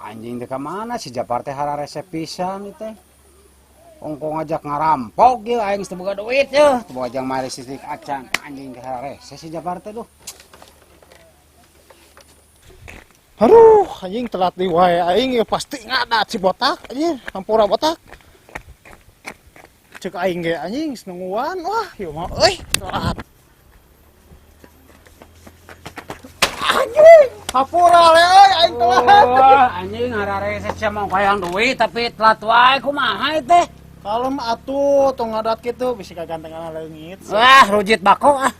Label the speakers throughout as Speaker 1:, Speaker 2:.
Speaker 1: Anjing teh ka mana si Japar teh hararese pisan ieu teh. Ongko ngajak ngarampok ieu aing geus teu boga duit yeuh, teu boga jang mari listrik acan. Anjing teh hararese si Japar teh duh.
Speaker 2: Aduh, anjing telat di wae aing ieu pasti ngadat si botak anjing, hampura botak. Cek aing ge anjing geus nungguan, wah ieu mah euy telat. Anjing, hampura le euy aing telat.
Speaker 1: Wah, anjing hararese sia mau hayang duit tapi telat wae kumaha ieu teh.
Speaker 2: Kalem atuh tong ngadat kitu bisi kagantengan leungit.
Speaker 1: Wah, rujit bako ah.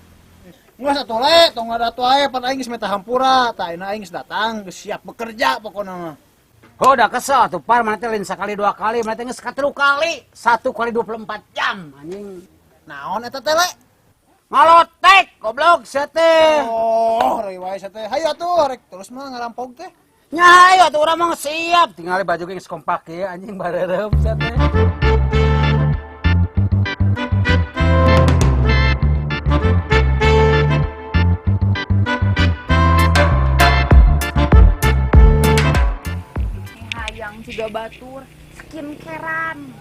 Speaker 2: Geus atuh le, tong ngadat wae pan aing geus meta hampura, tah ayeuna aing geus datang, geus siap bekerja pokona mah.
Speaker 1: Oh, udah kesel atuh par mana teh lain sakali dua kali, mana teh geus katelu kali, 1 kali 24 jam anjing.
Speaker 2: Naon eta teh le?
Speaker 1: Ngalotek goblok sia teh.
Speaker 2: Oh, reuy wae sia teh. Hayu atuh rek terus mah ngarampok teh.
Speaker 1: Nya hayu atuh urang mah siap, tingali baju ge geus kompak ieu anjing bareureum sia teh.
Speaker 3: Hayang juga batur skincarean,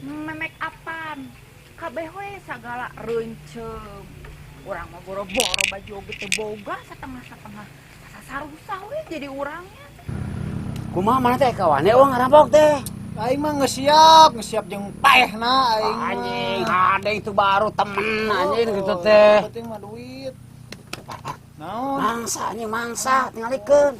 Speaker 3: make upan, kabeh we sagala reuncem. Urang mah boro-boro baju oge teu boga setengah-setengah. Sasarusah we jadi urangnya.
Speaker 1: Kumaha mana teh kawane eueuh ngarampok teh?
Speaker 2: Aing mah geus siap, geus siap jeung paehna aing mah.
Speaker 1: Anjing, ada itu baru temen anjing
Speaker 2: Oh,
Speaker 1: gitu teh.
Speaker 2: Penting mah duit. Naon?
Speaker 1: Mangsa anjing mangsa tingalikeun.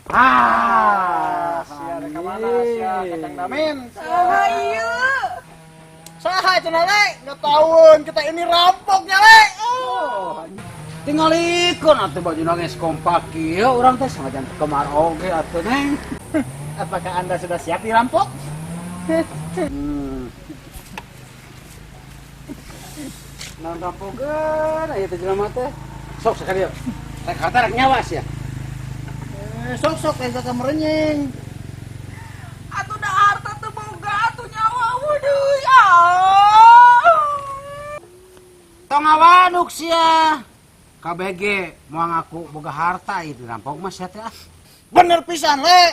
Speaker 1: Ah,
Speaker 2: sia rek ka mana sia Kacang Damin?
Speaker 3: Saha ieu?
Speaker 2: Saha cenah le? Nggak tahueun kita ini rampoknya le.
Speaker 1: Oh, tingalikeun atuh bajuna geus kompak kieu urang teh sanajan teu kemar oge atuh neng.
Speaker 2: Apakah Anda sudah siap dirampok?
Speaker 1: Naon rampokeun aya teh jelema teh? Sok sakali yeuh. Rek harta rek nyawa sia.
Speaker 2: Sok-sok eta ka merenyeng.
Speaker 3: Atuh da harta teu boga atuh nyawa waduh. Ah.
Speaker 1: Tong ngawaduk sia. KBG moal ngaku boga harta ieu dirampok mah sia teh ah.
Speaker 2: Bener pisan le.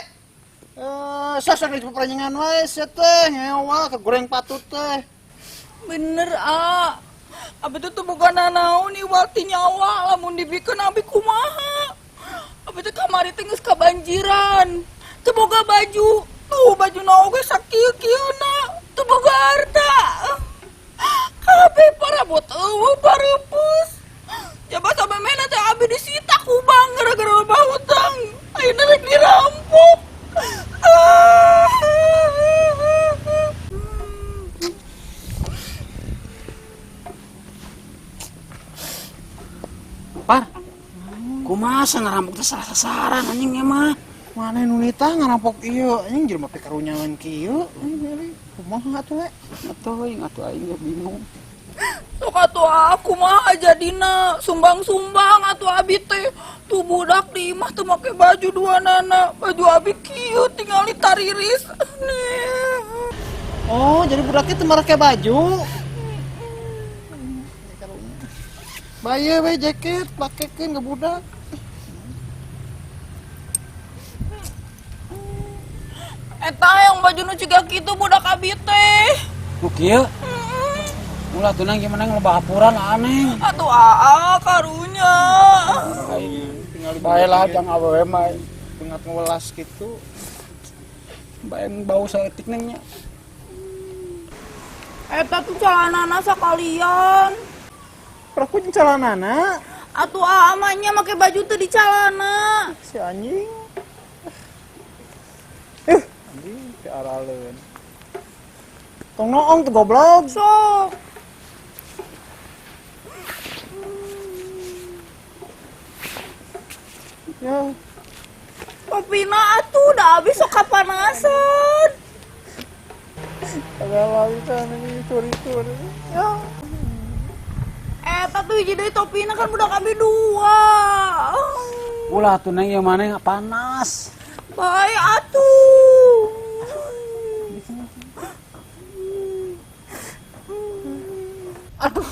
Speaker 2: Sosok di perenyengan wae sia teh ngewa kegoreng patut teh.
Speaker 3: Bener ah. Abi teh teu boga nanaon iwal ti nyawa lamun dibikeun abi kumaha. Abi teh kamari teh geus kabanjiran. Teu boga baju. Tuh bajuna oge sakieu-kieuna. Teu boga harta. Kabeh parabot eueuh pareupus. Jaba samemehna teh abi disita ku bank gara-gara loba hutang. Ayeuna rek dirampok.
Speaker 1: Par, kumaha ngarampok teh salah sasaran anjing mah.
Speaker 2: Mana nu nitah ngarampok ieu anjing jelema pikarunyangan kieu. Anjing kumaha atuh we?
Speaker 1: Atuh aing atuh aing ge bingung.
Speaker 3: Sok atuh aku mah jadina sumbang-sumbang atuh abi teh. Tuh budak di imah teu make baju dua nana, baju abi kieu tingali tariris. Nih.
Speaker 2: Oh, jadi budaknya teu make baju. Baye we jaket pakekeun ke budak.
Speaker 3: Eta yang baju nu ciga kitu budak abi teh.
Speaker 1: Nu kieu? Ulah tuh neng gimana ngelebah hapuran aneh.
Speaker 3: Atuh aa karunya.
Speaker 2: Tinggal
Speaker 1: Bae lah jang awewe mah
Speaker 2: bengat ngewelas gitu.
Speaker 1: Bae bau saeutik neng nya.
Speaker 3: Eta tuh calanana sakalian.
Speaker 2: Peraku jeung calanana.
Speaker 3: Atuh aa mah nya make baju teu di calana.
Speaker 2: Si anjing. Anjing si araleun. Tong noong tuh goblok.
Speaker 3: Sok.
Speaker 2: Ya.
Speaker 3: Topina atuh udah habis sok kapanasan.
Speaker 2: Agak lagi kan ini curi-curi. Ya.
Speaker 3: Eta tuh hiji deui topina kan budak abi dua.
Speaker 1: Ulah tuh neng yang mana yang panas.
Speaker 3: Bae atuh.
Speaker 2: Aduh.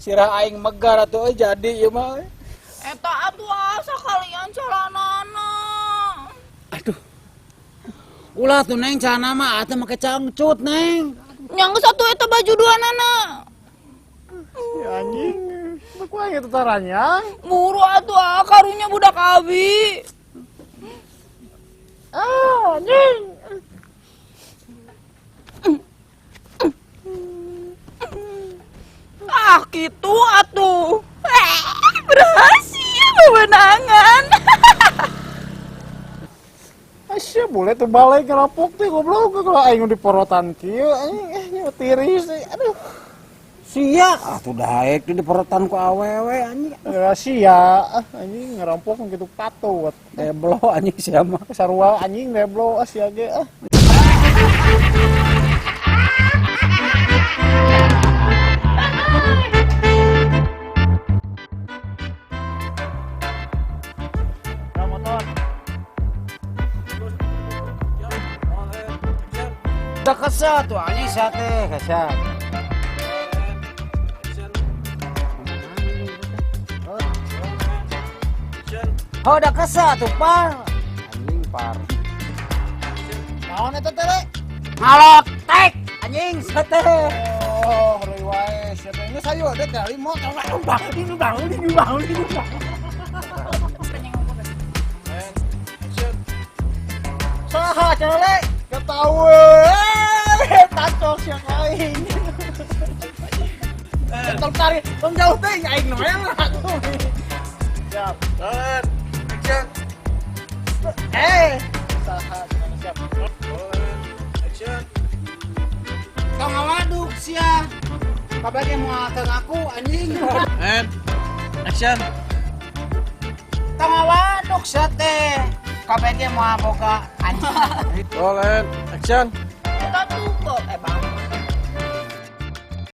Speaker 2: Sirah aing megar atuh euy jadi ieu mah.
Speaker 3: Eta atuh asa kalian calanana.
Speaker 1: Aduh. Ulah tuh Neng celana mah atuh make cangcut Neng.
Speaker 3: Nya geus atuh eta baju duanana.
Speaker 2: Si anjing. Ku aing eta taranyang.
Speaker 3: Buru atuh ah karunya budak abi.
Speaker 2: Ah, anjing.
Speaker 3: Ah gitu atuh. Berhasil memenangan.
Speaker 2: Asya boleh tuh balik ngerapok teh goblok kalau aing diporotan kieu anjing tiris aduh.
Speaker 1: Sia atuh daek di diporotan ku awewe anjing.
Speaker 2: Sia anjing ngerampok gitu patut.
Speaker 1: Deblo anjing sia mah.
Speaker 2: Sarua anjing deblo sia ge ah.
Speaker 1: Udah kesel tuh anjing sia teh kesel. Oh, udah kesel tuh par. Anjing par.
Speaker 2: Naon eta teh, Le?
Speaker 1: Ngalotek anjing sia teh.
Speaker 2: Oh, heureuy wae sia teh. Geus hayu dek teh motor bang ini bang. Saha cenah Le? Ketawa. Tacok sia ka aing. Tong tarik, tong jauh teh aing noel atuh. Siap.
Speaker 4: Action.
Speaker 2: Saha cenah siap.
Speaker 4: Action.
Speaker 1: Tong ngawaduk sia. Kabeh ge moal teu ngaku anjing.
Speaker 4: And action.
Speaker 1: Tong ngawaduk sia teh. Kabeh ge moal boga anjing.
Speaker 4: Roll and action.
Speaker 3: Eta tuh kok